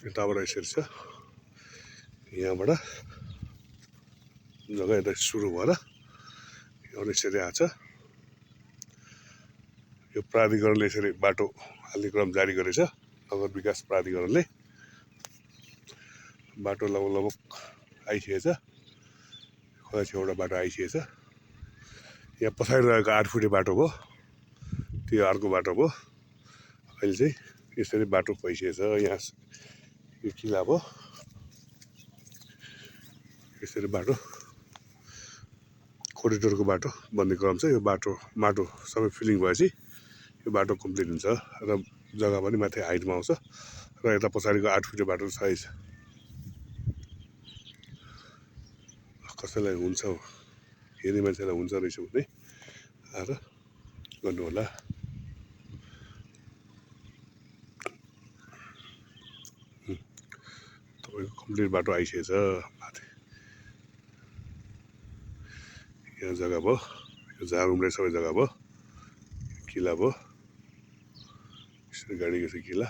यताबाट यसरी छ यहाँबाट जग्गा यता सुरु भएर यो यसरी आछ यो प्राधिकरणले यसरी बाटो हाल्ने क्रम जारी गरेछ नगर विकास प्राधिकरणले बाटो लगभग आइसकेछ खोला छेउबाट बाटो आइसकेछ यहाँ पछाडि रहेको 8 फुटे बाटो भयो त्यो अर्को बाटो भयो अहिले चाहिँ यसरी बाटो भइसकेछ यहाँ यो किला भयो यसरी बाटो कोरिडोरको बाटो बन्ने क्रम छ यो बाटो माटो सबै फिलिङ भएपछि यो बाटो कम्प्लिट हुन्छ र जग्गा पनि माथि हाइटमा आउँछ र यता पछाडिको 8 फुटे बाटो छैछ कसैलाई हुन्छ हेर्ने मान्छेलाई हुन्छ रहेछ भने आएर गर्नु होला तपाईँको कम्प्लिट बाटो आइसकेछ माथि यहाँ जग्गा भयो यो झार उम्रे सबै जग्गा भयो किला भयो यसरी गाडी गएको छ किला